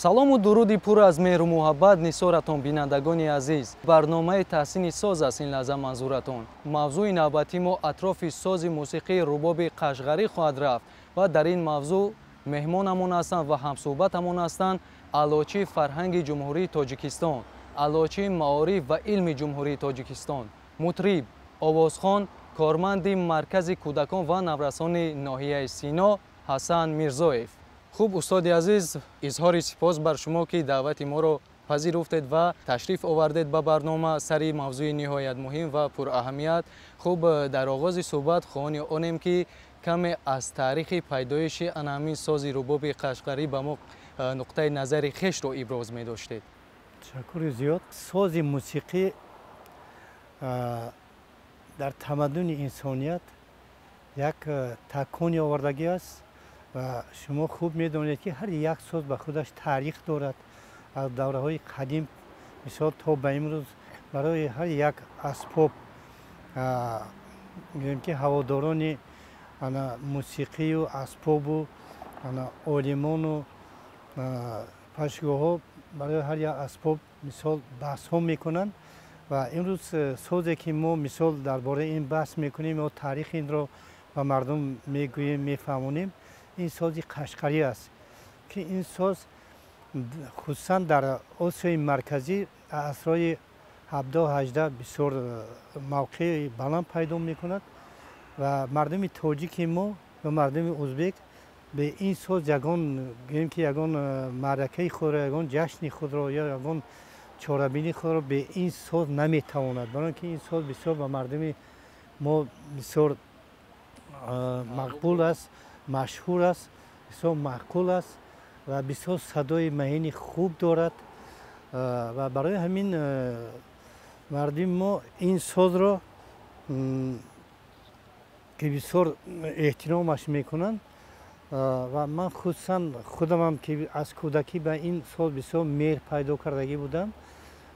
Салому дуруди пур аз меҳру муҳаббат нисоратон, бинандагони азиз. Барномаи таҳсини соз аст ин лаҳза манзуратон. Мавзӯи навбатии мо атрофи сози мусиқии рубоби қашғарӣ хоҳад рафт ва дар ин мавзӯъ меҳмонамон ҳастанд ва ҳамсӯҳбатамон ҳастанд аълочии фарҳанги Ҷумҳурии Тоҷикистон, аълочии маориф ва илми Ҷумҳурии Тоҷикистон, мутриб, овозхон, корманди маркази кӯдакон ва наврасони ноҳияи Сино Ҳасан Мирзоев. Хуб, устоди азиз, изҳори сипос бар шумо, ки даъвати моро пазируфтед ва ташриф овардед ба барнома сари мавзӯи ниҳоят муҳим ва пураҳамият. Хуб, дар оғози суҳбат хоҳони онем, ки каме аз таърихи пайдоиши ана ҳамин сози рубоби қашғарӣ ба мо нуқтаи назари хешро иброз медоштед. Ташаккури зиёд. Сози мусиқӣ дар тамаддуни инсоният як такони овардагӣ аст ва шумо хуб медонед, ки ҳар як соз ба худаш таърих дорад. Аз давраҳои қадим мисол то ба имрӯз барои ҳар як асбоб, гӯем ки ҳаводорони ана мусиқию асбобу ана олимону пашгоҳҳо барои ҳар як асбоб мисол баҳсҳо мекунанд ва имрӯз созе ки мо мисол дар бораи ин баҳс мекунем ё таърихи инро ба мардум мегӯем, мефаҳмонем, ин сози қашқарӣ аст, ки ин соз хусусан дар Осиёи Марказӣ асрҳои 17-18 бисёр мавқеи баланд пайдо мекунад ва мардуми тоҷики мо ва мардуми узбек бе ин соз ягон, гӯем ки ягон маъракаи худро, ягон ҷашни худро ё ягон чорабинии худро бе ин соз наметавонад, барои ки ин соз бисёр ба мардуми мо бисёр мақбул аст, машҳур аст, бисёр маъқул аст ва бисёр садои маҳини хуб дорад. Ва барои ҳамин мардуми мо ин созро, ки бисёр эҳтиромаш мекунанд, ва ман хусусан худамам, ки аз кӯдакӣ ба ин соз бисёр меҳр пайдо кардагӣ будам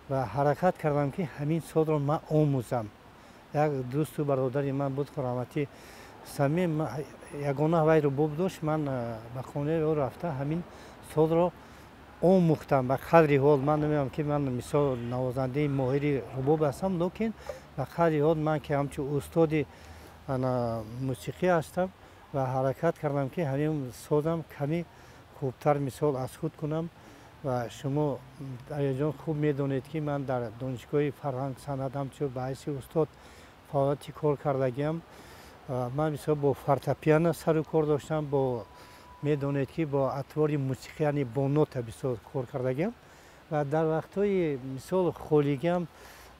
ва ҳаракат кардам, ки ҳамин созро ман омӯзам. Як дӯсту бародари ман буд, раҳматӣ Самим, ягона вай рубоб дошт, ман ба хонаи ӯ рафта ҳамин созро омӯхтам. Ба қадри ҳол ман намедонам, ки ман мисол навозандаи моҳири рубоб ҳастам, лекин ба қадри ҳол ман, ки ҳамчун устоди мусиқӣ ҳастам ва ҳаракат кардам, ки ҳамин созам каме хубтар мисол аз худ кунам. Ва шумо, Дарёҷон, хуб медонед, ки ман дар Донишгоҳи фарҳанг санъат ҳамчун ба ҳайси устод фаъолияти кор кардагиам. Ман мисол бо фортепиано сару кор доштам, бо медонед, ки бо атвори мусиқӣ, яъне бо нота бисёр кор кардагиам. Ва дар вақтҳои мисол холигиам,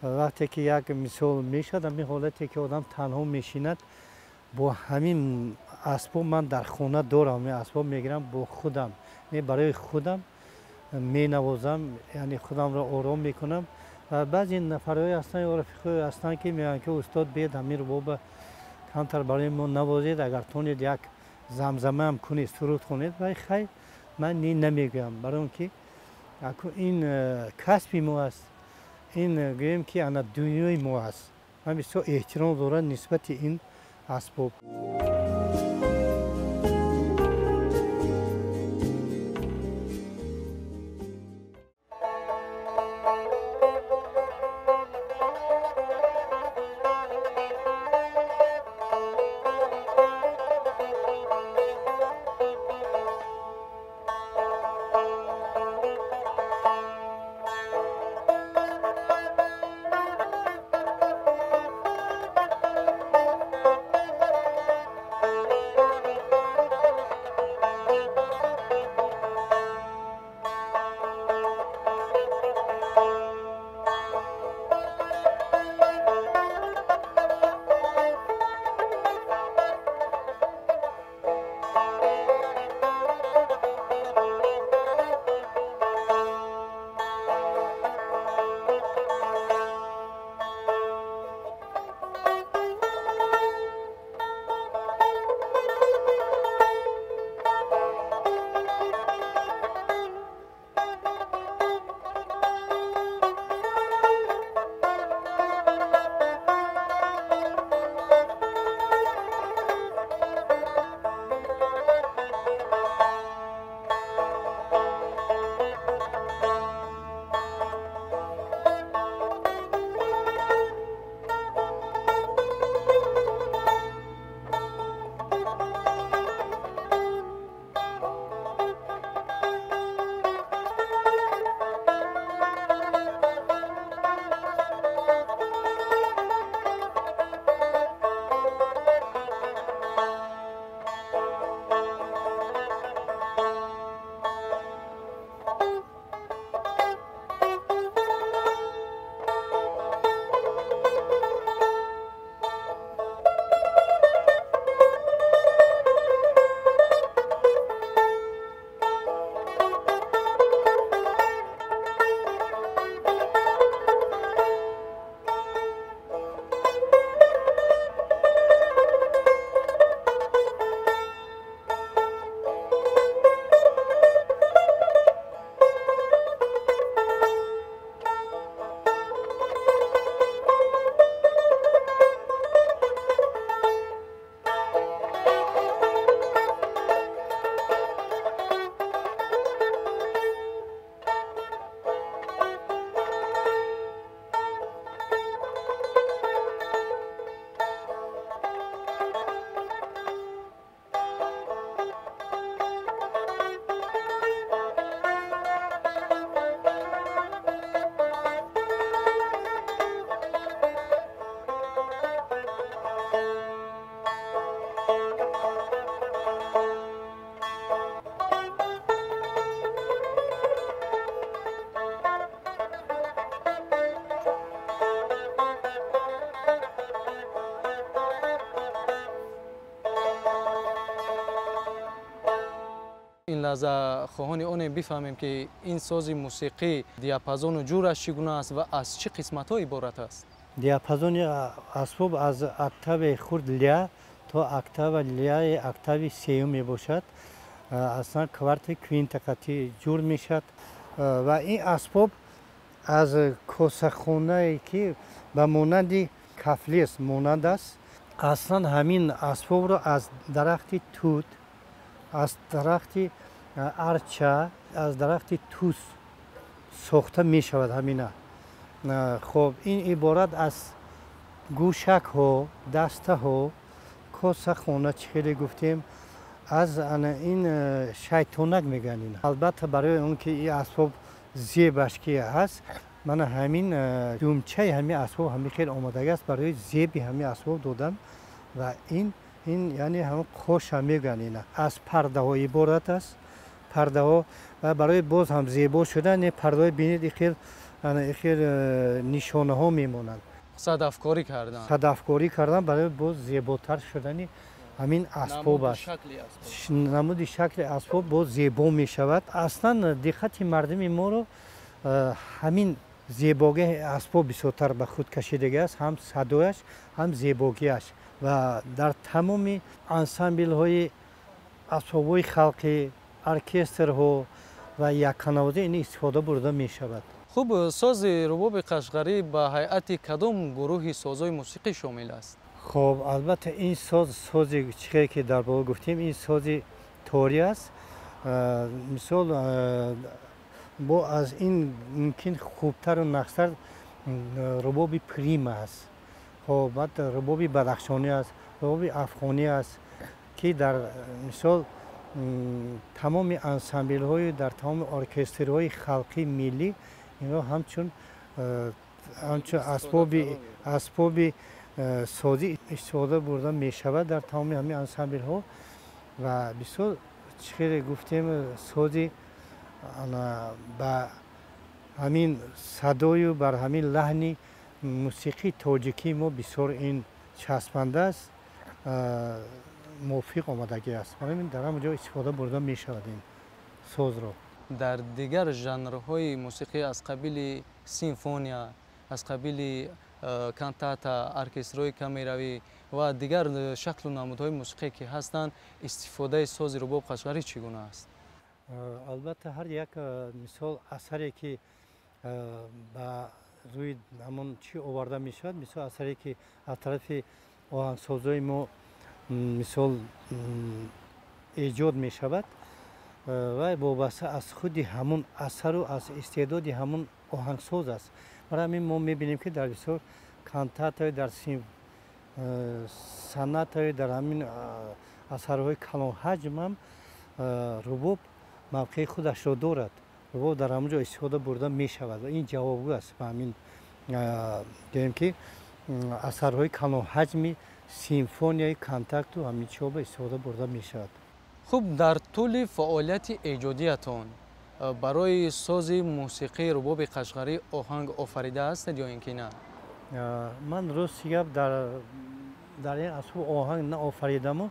вақте ки як мисол мешавад ҳамин ҳолате, ки одам танҳо мешинад, бо ҳамин асбоб ман дар хона дорам, ҳамин асбоб мегирам, бо худам барои худам менавозам, яъне худамро ором мекунам. Ва баъзе нафарҳое ҳастанд ё рафиқҳое ҳастанд, ки мегӯянд, ки устод, биед ҳамин рубоба камтар барои мо навозед, агар тонед як замзамаам кунед, суруд хонед. Вай хайр, ман не намегӯям, барои он ки ин касби мо аст, ин гӯем ки ана дунёи мо аст. Ман бисёр эҳтиром дорам нисбати ин асбоб. лаҳза хоҳони онем бифаҳмем, ки ин сози мусиқӣ диапазону ҷураш чӣ гуна аст ва аз чӣ қисматҳо иборат аст. Диапазони асбоб аз октави хурд ля то октава ляи октави сеюм мебошад. Аслан кварти квинта қати ҷур мешавад ва ин асбоб аз косахонае, ки ба монанди кафлес монанд аст. Аслан ҳамин асбобро аз дарахти тут, аз дарахти арча, аз дарахти тус сохта мешавад ҳамина. Хоб, ин иборат аз гӯшакҳо, дастаҳо, косахона, чӣ хеле гуфтем, аз ин шайтонак мегӯянд ина. Албатта, барои он ки ин асбоб зебаш ки ҳаст, мана ҳамин думчаи ҳамин асбоб ҳамин хел омодагӣ аст барои зеби ҳамин асбоб додан ва ин яъне ҳамин қоша мегӯянд ина. Аз пардаҳо иборат аст, пардаҳо, ва барои боз ҳам зебо шудан ин пардаҳои, бинед, ихел нишонаҳо мемонанд. Садафкорӣ кардан. Садафкорӣ кардан барои боз зеботар шудани ҳамин асбоб аст. Намуди шакли асбоб боз зебо мешавад. Аслан диққати мардуми моро ҳамин зебогии асбоб бисёртар ба худ кашидагӣ аст, ҳам садояш, ҳам зебогиаш. Ва дар тамоми ансамблҳои асбобҳои халқӣ, оркестрҳо ва якканавозӣ ин истифода бурда мешавад. Хуб, сози рубоби қашғарӣ ба ҳайати кадом гурӯҳи созҳои мусиқӣ шомил аст? Хоб, албатта, ин соз, сози чихе ки дар боло гуфтем, ин сози торӣ аст. Мисол, бо аз ин мумкин хубтару нақстар рубоби прима аст. Хоб, баъд рубоби бадахшонӣ аст, рубоби афғонӣ аст, ки дар мисол тамоми ансамблҳою дар тамоми оркестрҳои халқи миллӣ инро ҳамчун асбоби созӣ истифода бурда мешавад дар тамоми ҳамин ансамблҳо. Ва бисёр, чӣ хеле гуфтем, сози ба ҳамин садою бар ҳамин лаҳни мусиқии тоҷикии мо бисёр ин часпанда аст, мувофиқ омадагӣ аст. Барои ҳамин дар ҳамон ҷо истифода бурда мешавад ин созро. Дар дигар жанрҳои мусиқӣ аз қабили симфония, аз қабили кантата, оркестрҳои камеравӣ ва дигар шаклу намудҳои мусиқие ки ҳастанд, истифодаи сози рубоб қашғарӣ чӣ гуна аст? Албатта, ҳар як мисол асаре ки ба рӯи ҳамон чӣ оварда мешавад, мисол асаре ки аз тарафи оҳангсозои мо мисол эҷод мешавад, ва вобаста аз худи ҳамун асару аз истеъдоди ҳамун оҳангсоз аст. Барои ҳамин мо мебинем, ки дар бисёр кантатаи, дар санъатаи, дар ҳамин асарҳои калонҳаҷм ҳам рубоб мавқеи худашро дорад. Рубоб дар ҳамон ҷо истифода бурда мешавад ва ин ҷавобгӯ аст ба ҳамин, гӯем ки, асарҳои калонҳаҷми симфонияи кантату ҳамин чиҳо истифода бурда мешавад. Хуб, дар тӯли фаъолияти эҷодиятон барои сози мусиқии рубоби қашғарӣ оҳанг офарида ҳастед ё ин ки на? Ман, рости гап, дар ин асбоб оҳанг наофаридаму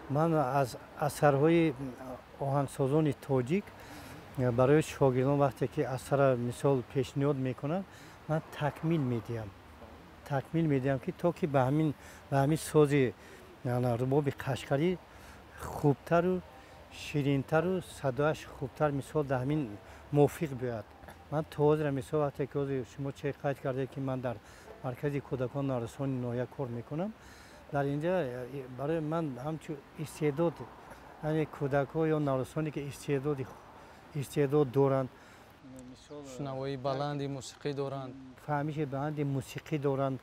ман аз асарҳои оҳангсозони тоҷик барои шогирдон, вақте ки асара мисол пешниҳод мекунанд, ман такмил медиҳам, ки то ки ба ҳамин сози рубоби қашқарӣ хубтару ширинтару садояш хубтар мисол дар ҳамин мувофиқ биёяд. Ман то ҳозира, мисол, вақте ки ҳозир шумо че қайд кардед, ки ман дар маркази кӯдакон наврасони ноҳия кор мекунам, дар инҷа барои ман ҳамчун истеъдод, яъне кӯдакҳо ё наврасоне ки истеъдод доранд, шунавоии баланди мусиқӣ доранд, фаҳмиши баланди мусиқӣ доранд,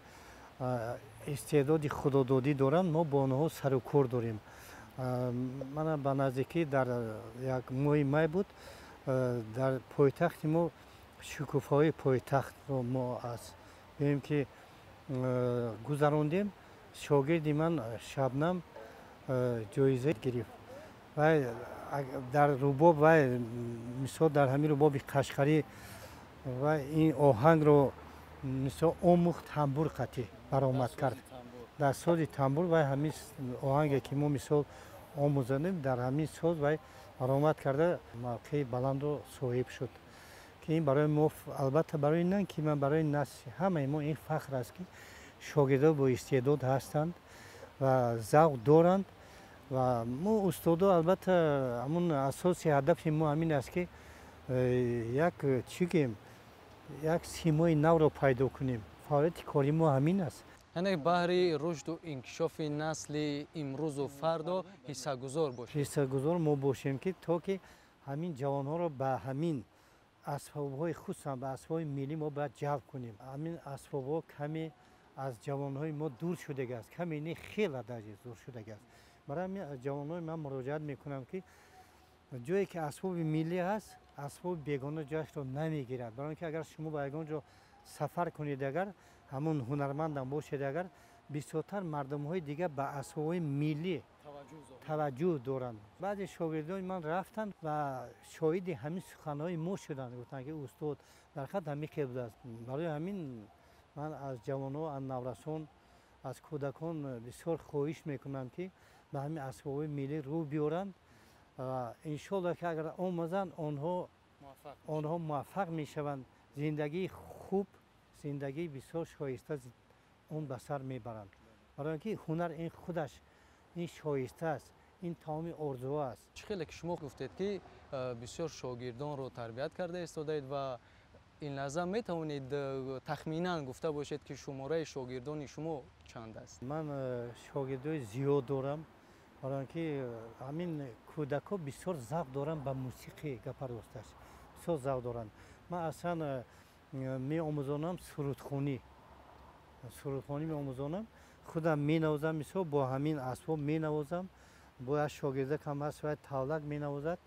истеъдоди худододӣ доранд, мо бо онҳо сару кор дорем. Мана, ба наздикӣ, дар як моҳи май буд, дар пойтахти мо шукуфаҳои пойтахтро мо аз гӯем ки гузарондем. Шогирди ман Шабнам ҷоиза гирифт вай дар рубоб, вай мисол дар ҳамин рубоби қашқарӣ ва ин оҳангро мисол омӯхт, тамбур қатӣ баромад кард дар сози тамбур. Вай ҳамин оҳанге ки мо мисол омӯзонем, дар ҳамин соз вай баромад карда мавқеи баландро соҳиб шуд, ки ин барои мо, албатта барои на ки ман, барои насли ҳамаи мо ин фахр аст, ки шогирдо бо истеъдод ҳастанд ва завқ доранд. Ва мо устодо, албатта, ҳамун асоси ҳадафи мо ҳамин аст, ки як чӣ гӯем, як симои навро пайдо кунем. Фаъолияти кори мо ҳамин аст. Яъне баҳри рушду инкишофи насли имрӯзу фардо ҳиссагузор бошем. Ҳиссагузор мо бошем, ки то ки ҳамин ҷавонҳоро ба ҳамин асбобҳои, хусусан ба асбобҳои миллӣ мо бояд ҷалб кунем. Ҳамин асбобҳо каме аз ҷавонҳои мо дур шудагиаст, каме не, хеле дарҷа дур шудагиаст. Барои ҳамин аз ҷавонҳои ман муроҷиат мекунам, ки ҷое ки асбоби миллӣ ҳаст, асбоби бегона ҷояшро намегирад. Барои он ки агар шумо ба ягон ҷо сафар кунед, агар ҳамун ҳунармандам бошед, агар бисёртар мардумҳои дигар ба асбобҳои миллӣ таваҷҷӯҳ доранд. Баъзе шогирдони ман рафтанд ва шоҳиди ҳамин суханҳои мо шуданд, гуфтанд, ки устод, дар хат ҳамин хел будааст. Барои ҳамин ман аз ҷавонҳо, аз наврасон, аз кӯдакон бисёр хоҳиш мекунам, ки ба ҳамин асбобҳои миллӣ рӯ биёранд ва иншоалло, ки агар омӯзанд, онҳо муваффақ мешаванд, зиндагии хуб, зиндагии бисёр шоиста он ба сар мебаранд. Барои он ки ҳунар ин худаш ин шоиста аст, ин тамоми орзуҳо аст. Чӣ хеле ки шумо гуфтед, ки бисёр шогирдонро тарбият карда истодаед, ва ин лаҳза метавонед тахминан гуфта бошед, ки шумораи шогирдони шумо чанд аст? Ман шогирдои зиёд дорам, барои он ки ҳамин кӯдакҳо бисёр завқ доранд ба мусиқӣ, гапа росташ, бисёр завқ доранд. Ман аслан меомӯзонам сурудхонӣ, сурудхонӣ меомӯзонам, худам менавозам, мисол бо ҳамин асбоб менавозам, бо як шогирдакам ҳаст, вай тавлак менавозад,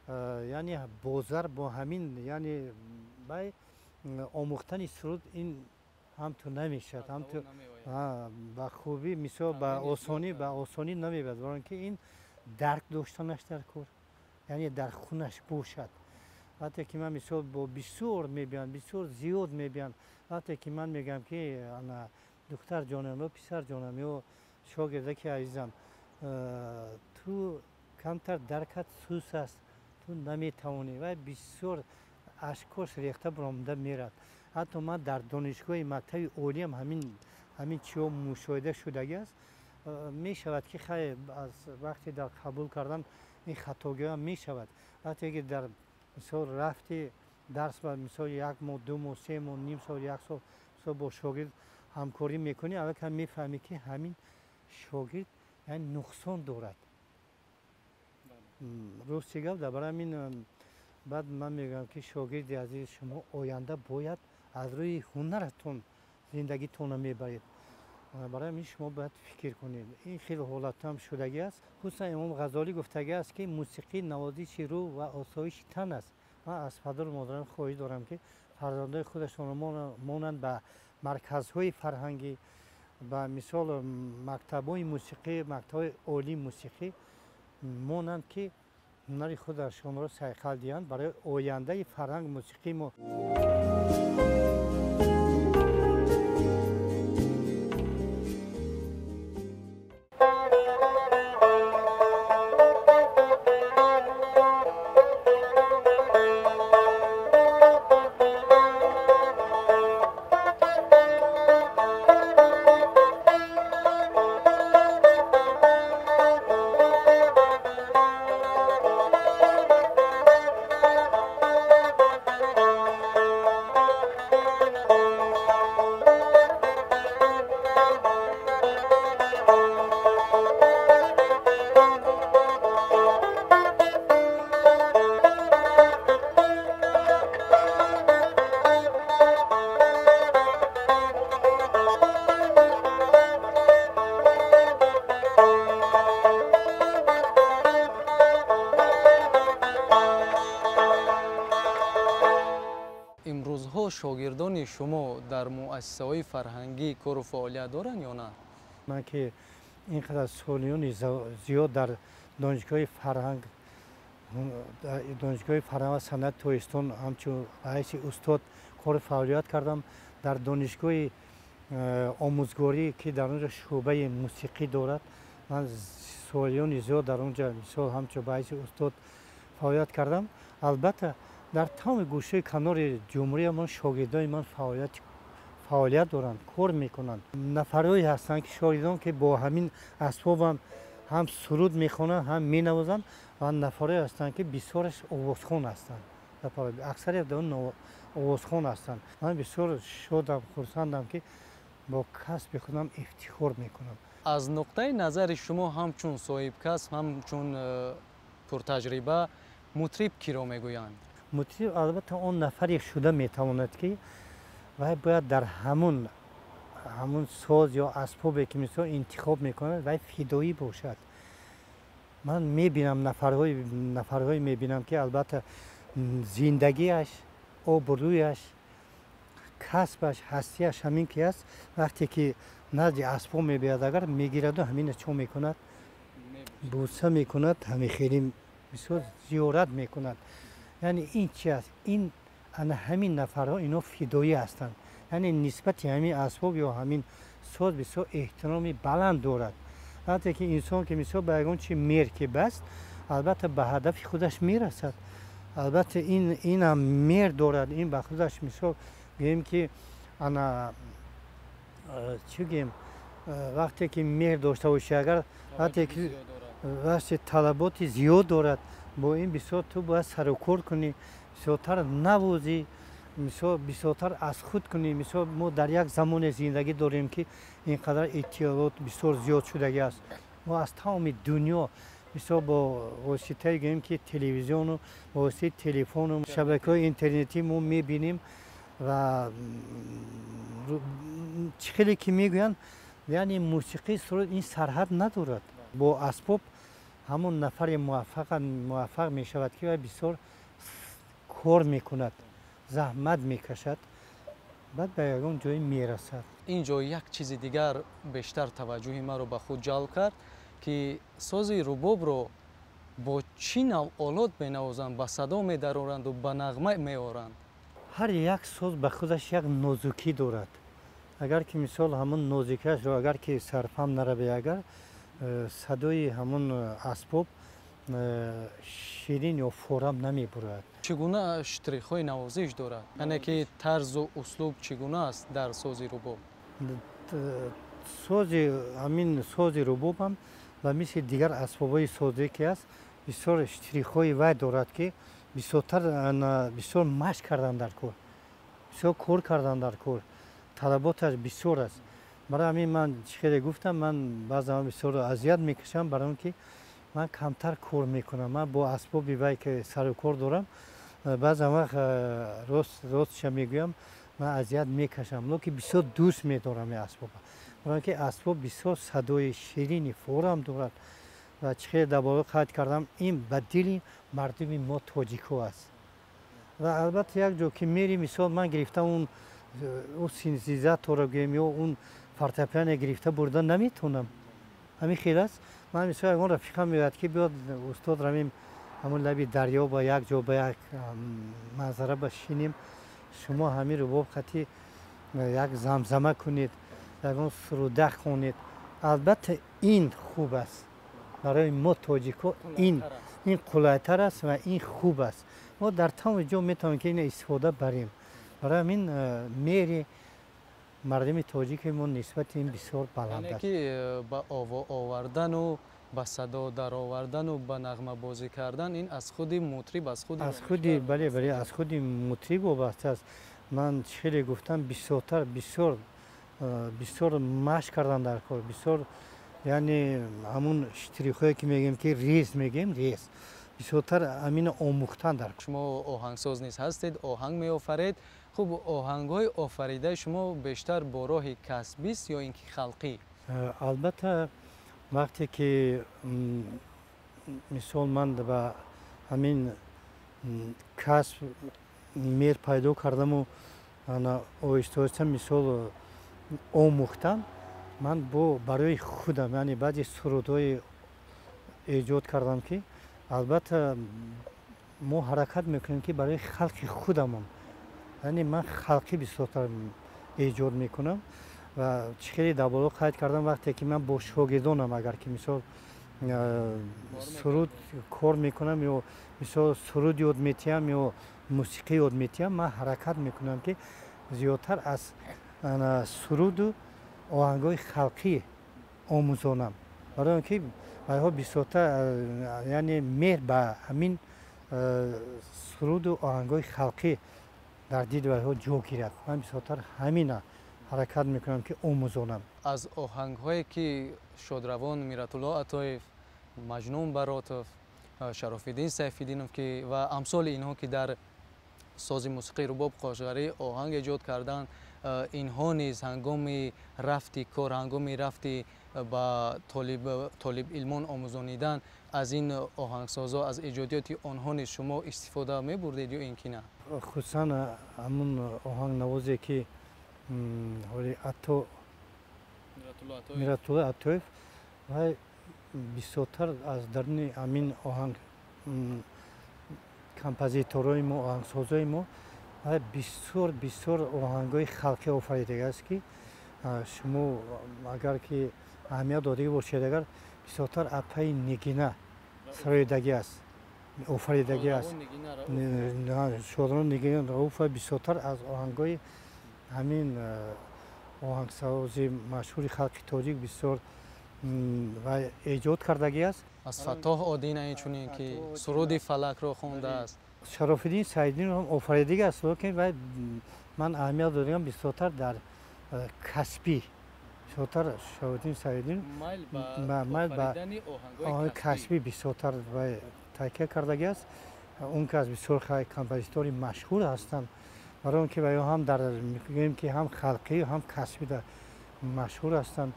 яъне бозар бо ҳамин, яъне бай омӯхтани суруд ин ҳамту намешавад, ҳамту ба хубӣ, мисол ба осонӣ намебарад, барои он ки ин дарк доштанаш дар кор, яъне дар хунаш бошад. Вақте ки ман мисол бо бисёр мебиёнд, бисёр зиёд мебиёнд, вақте ки ман мегӯям, ки ана духтар ҷонам ё писар ҷонам ё шогирдаки азизам, ту камтар даркат сус аст, ту наметавонӣ, вай бисёр ашкош рехта баромада мерад. Ҳатто ман дар донишгоҳи мактаби олиам ҳамин чиҳо мушоҳида шудагӣ аст. Мешавад, ки хай, аз вақте дар қабул кардан ин хатогиҳам мешавад. Вақте ки дар мисол рафти дарс ба мисол як моҳ, 2 моҳ, 3 моҳ, ним сол, як сол, мисол бо шогирд ҳамкорӣ мекунӣ, аллакай мефаҳмӣ, ки ҳамин шогирд яъне нуқсон дорад. Рости гап, дар барои ҳамин баъд ман мегӯям, ки шогирди азиз, шумо оянда бояд аз рӯи ҳунаратон зиндагитонро мебаред, барои ҳамин шумо бояд фикр кунед. Ин хеле ҳолатҳоам шудагӣ аст. Хусусан Имом Ғазолӣ гуфтагӣ аст, ки мусиқӣ навозиши рӯҳ ва осоиши тан аст. Ман аз падару модарам хоҳиш дорам, ки фарзандои худашонро монанд ба марказҳои фарҳангӣ, ба мисол мактабҳои мусиқӣ, мактабҳои олии мусиқӣ монанд, ки ҳунари худашонро сайқал диҳанд барои ояндаи фарҳанг мусиқии мо. Имрӯзҳо шогирдони шумо дар муассисаҳои фарҳангӣ кору фаъолият доранд ё на? Ман ки ин қадар солиёни зиёд дар донишгоҳи фарҳанг ва санъати Тоҷикистон ҳамчун ҳайси устод кору фаъолият кардам, дар донишгоҳи омӯзгорӣ, ки дар он ҷо шӯъбаи мусиқӣ дорад, Ман солиёни зиёд дар он ҷо мисол ҳамчун ба ҳайси устод фаъолият кардам. Албатта, дар тамоми гӯшаи канори ҷумҳуриямон шогирдони ман фаъолият доранд, кор мекунанд. Нафарҳое ҳастанд, ки шогирдон, ки бо ҳамин асбобам ҳам суруд мехонанд, ҳам менавозанд, ва нафарҳое ҳастанд, ки бисёраш овозхон ҳастанд. Аксарият он овозхон ҳастанд. Ман бисёр шодам, хурсандам, ки бо касби худам ифтихор мекунам. Аз нуқтаи назари шумо, ҳамчун соҳибкасб, ҳамчун пуртаҷриба, мутриб киро мегӯянд? Мутриб, албатта, он нафаре шуда метавонад, ки вай бояд дар ҳамун соз ё асбобе, ки мисол интихоб мекунад, вай фидоӣ бошад. Ман мебинам, нафарҳое мебинам, ки албатта зиндагиаш, обрӯяш, касбаш, ҳастияш ҳамин ки аст. Вақте ки назди асбоб мебиёяд, агар мегираду ҳамина чо мекунад, буса мекунад, ҳамин хеле бисёр зиёрат мекунад. Яъне ин чи аст? Ин ана ҳамин нафарҳо, ино фидоӣ ҳастанд, яъне нисбати ҳамин асбоб ё ҳамин соз бисёр эҳтироми баланд дорад. Вақте ки инсон ки мисол ба ягон чи мер ки баст, албатта, ба ҳадафи худаш мерасад. Албатта, инам мер дорад, ин ба худаш мисол гӯем, ки ана чӣ гӯем, вақте ки меҳр дошта бошӣ, агар вақте талаботи зиёд дорад, бо ин бисёр ту бояд сарукор кунӣ, бисёртар навозӣ, мисол бисёртар аз худ кунӣ. Мисол, мо дар як замоне зиндагӣ дорем, ки ин қадар иттилоот бисёр зиёд шудагӣ аст. Мо аз тамоми дунё мисол бо воситаи, гӯем ки, телевизиону, бо воситаи телефону шабакаҳои интернетӣ мо мебинем. Ва чӣ хеле ки мегӯянд, яъне мусиқии суруд ин сарҳад надорад. Бо асбоб ҳамон нафаре муваффақ мешавад, ки вай бисёр кор мекунад, заҳмат мекашад, баъд ба ягон ҷое мерасад. Ин ҷо як чизи дигар бештар таваҷҷӯҳи маро ба худ ҷалб кард, ки сози рубобро бо чӣ навъ олот менавозанд, ба садо медароранду ба нағма меоранд? Ҳар як соз ба худаш як нозукӣ дорад. Агар ки мисол ҳамон нозукиашро агар ки сарфам нараве, агар садои ҳамон асбоб ширин ё форам намебурад. Чӣ гуна штрихҳои навозиш дорад, яъне ки тарзу услуб чӣ гуна аст дар сози рубоб? Сози, ҳамин сози рубобам ба мисли дигар асбобҳои созӣ ки аст, бисёр штрихҳои вай дорад, ки бисёртар бисёр машқ кардан дар кор, бисёр кор кардан дар кор, талаботаш бисёр аст. Барои ҳамин ман чӣ хеле гуфтам, ман баъзан бисёр азият мекашам, барои он ки ман камтар кор мекунам. Ман бо асбоби вай ки сару кор дорам, баъзан вақт, ростша мегӯям, ман азият мекашам, лекин бисёр дӯст медорам ин асбоба, барои он ки асбоб бисёр садои ширини форам дорад. Ва чӣ хеле дар боло қайд кардам, ин ба дили мардуми мо тоҷикҳо аст. Ва албатта, як ҷо ки мери, мисол ман гирифта он синтезаторро гӯем ё он фортепиано гирифта бурда наметавонам. Ҳамин хел аст. Ман мисол ягон рафиқам меояд, ки биёд, устод, равем ҳамон лаби дарё, ба як ҷо, ба як манзара башинем, шумо ҳамин рубоб хати як замзама кунед, ягон суруда хонед. Албатта, ин хуб аст барои мо тоҷикҳо, ин қулайтар аст ва ин хуб аст. Мо дар тамоми ҷо метавонем, ки ина истифода барем. Барои ҳамин меҳри мардуми тоҷики мо нисбати ин бисёр баланд аст. Ки ба овардану ба садо даровардану ба нағмабозӣ кардан ин аз худи мутриб, аз худи аз худи, бале, бале, аз худи мутриб вобаста аст. Ман чӣ хеле гуфтам, бисёртар, бисёр, бисёр машқ кардан дар кор, бисёр, яъне ҳамун штрихҳое ки мегӯем, ки рез мегӯем, рез, бисёртар ҳамина омӯхтан дар Шумо оҳангсоз низ ҳастед, оҳанг меофаред. Хуб, оҳангҳои офаридаи шумо бештар бо роҳи касбист ё ин ки халқӣ? Албатта, вақте ки мисол ман ба ҳамин касб меҳр пайдо кардаму оҳиста оҳиста мисол омӯхтам, ман бо барои худам, яъне баъзе сурудҳое эҷод кардам, ки албатта мо ҳаракат мекунем, ки барои халқи худамон, яъне ман халқӣ бисёртар эҷод мекунам. Ва чӣ хеле дар боло қайд кардам, вақте ки ман бо шогирдонам агар ки мисол суруд кор мекунам ё мисол суруд ёд метиҳам ё мусиқӣ ёд метиҳам, ман ҳаракат мекунам, ки зиёдтар аз суруду оҳангҳои халқӣ омӯзонам, барои он ки вайҳо бисёртар, яъне меҳр ба ҳамин суруду оҳангҳои халқӣ дар дили вайҳо ҷо гирад. Ман бисёртар ҳамина ҳаракат мекунам, ки омӯзонам. Аз оҳангҳое ки шодравон Миратулло Атоев, Маҷнун Баротов, Шарофиддин Сайфиддинов ки ва амсоли инҳо ки дар сози мусиқии рубоб қошғарӣ оҳанг эҷод карданд, инҳо низ ҳангоми рафти кор, ҳангоми рафти ба толибилмон омӯзонидан аз ин оҳангсозо, аз эҷодиёти онҳо низ шумо истифода мебурдед ё ин ки на? Хусусан ҳамун оҳангнавозе ки ҳоли Ато Миратулло Атоев, вай бисёртар аз даруни ҳамин оҳанг композиторои мо, оҳангсозои мо, вай бисёр бисёр оҳангҳои халқӣ офаридагааст, ки шумо агар ки аҳамият додагӣ бошед, агар бисёртар апаи Нигина сароидагӣ аст, офаридагӣ аст. Шодравон Нигина Рауфа бисёртар аз оҳангҳои ҳамин оҳангсози машҳури халқи тоҷик бисёр ва эҷод кардагӣ аст. Аз Фаттоҳ Одина инчунин ки суруди фалакро хондааст. Шарофиддин Саиддинов ҳам офаридагӣ аст, лекин вай ман аҳамият додагам бисёртар дар касбӣ, бисёртар Шарофиддин Саиддинов майл ба оҳанги касбӣ бисёртар вай такя кардагӣ аст. Он кас бисёр композитори машҳур ҳастанд, барои он ки вайҳо ҳам дар мегӯем ки ҳам халқӣ ҳам касбӣ машҳур ҳастанд.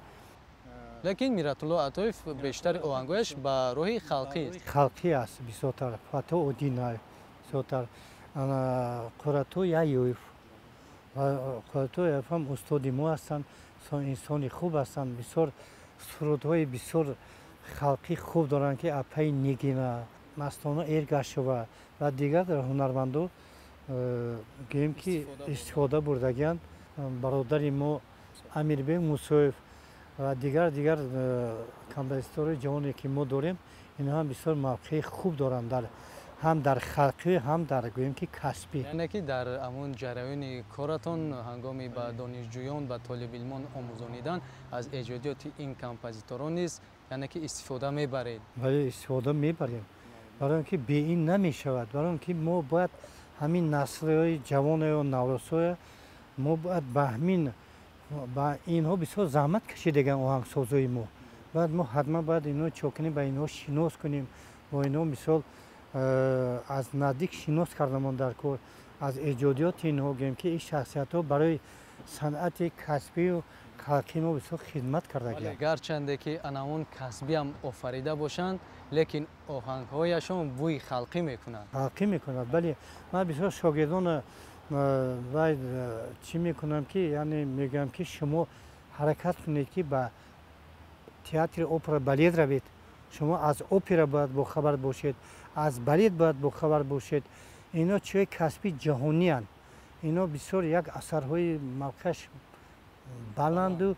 Лекин Миратулло Атоев бештари оҳангҳояш ба роҳи халқӣ аст. Халқӣ аст бисёртар. Фаттоҳ Одинаев бисёртар, Қуррату Яёев, Қуррату Яёев ҳам устоди мо ҳастанд, инсони хуб ҳастанд, бисёр сурудҳои бисёр халқӣ хуб доранд, ки апаи Нигина, Мастона Эргашова ва дигар ҳунармандо гӯем ки истифода бурдагианд. Бародари мо Амирбек Мусоев ва дигар композиторои ҷавоне ки мо дорем, инҳо ҳам бисёр мавқеи хуб доранд дар ҳам дар халқӣ, ҳам дар гӯем ки касбӣ. Яъне ки дар ҳамон ҷараёни коратон ҳангоми ба донишҷӯён, ба толибилмон омӯзонидан аз эҷодиёти ин композиторон низ яъне ки истифода мебаред? Бале, истифода мебарем, барои он ки бе ин намешавад, барои он ки мо бояд ҳамин наслҳои ҷавонаё наврасоя мо бояд ба ҳамин ба инҳо бисёр заҳмат кашидаган оҳангсозои мо, бояд мо ҳатман бояд инҳо чо кунем, ба инҳо шинос кунем, бо инҳо мисол аз наздик шинос кардамон дар кор, аз эҷодиёти инҳо гӯем ки ин шахсиятҳо барои санъати касбию халқи мо бисёр хидмат кардагианд. Гарчанде ки анамон касбиам офарида бошанд, лекин оҳангҳояшон бӯи халқӣ мекунанд. Халқӣ мекунад, бале. Ман бисёр шогирдона вай чӣ мекунам ки, яъне мегӯям ки шумо ҳаракат кунед ки ба театри опера балет равед, шумо аз опера бояд бохабар бошед, аз балет бояд бохабар бошед. Ино чиҳои касби ҷаҳонианд, ино бисёр як асарҳои мавқеаш баланду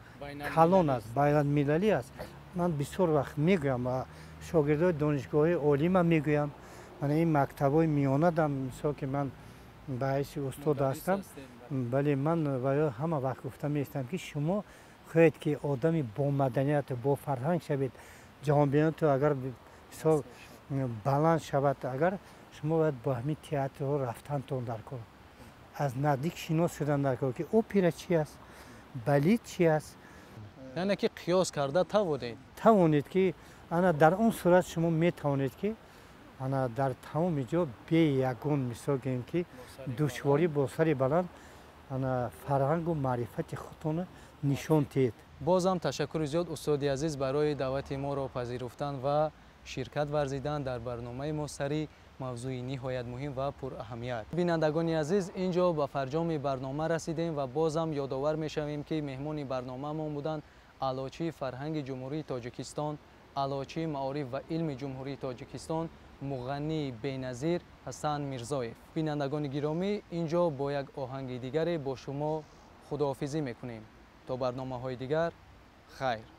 калон аст, байналмилалӣ аст. Ман бисёр вақт мегӯям ба шогирдои донишгоҳҳои олима мегӯям, мана ин мактабҳои миёнадам, мисол ки ман ба ҳайси устод ҳастам, бале, ман ваё ҳама вақт гуфта меистам ки шумо хоҳед ки одами бомаданияту бофарҳанг шавед, ҷаҳонбиноту агар мисол баланд шавад, агар шумо бояд бо ҳамин театрҳо рафтантон дар кор, аз наздик шинос шудан дар кор ки опера чи аст, балет чи аст. Яъне ки қиёс карда тавонед. Тавонед ки ана дар он сурат шумо метавонед ки ана дар тамоми ҷо бе ягон мисол гӯем ки душворӣ бо сари баланд ана фарҳангу маърифати худтонро нишон диҳед. Бозам ташаккури зиёд устоди азиз барои даъвати моро пазируфтан ва ширкат варзидан дар барномаи мо сари мавзӯи ниҳоят муҳим ва пураҳамият. Бинандагони азиз, ин ҷо ба фарҷоми барнома расидем ва бозам ёдовар мешавем ки меҳмони барномаамон буданд аълочии фарҳанги Ҷумҳурии Тоҷикистон, аълочии маориф ва илми Ҷумҳурии Тоҷикистон, муғаннии беназир Ҳасан Мирзоев. Бинандагони гиромӣ, ин ҷо бо як оҳанги дигаре бо шумо худоҳофизӣ мекунем. То барномаҳои дигар, хайр.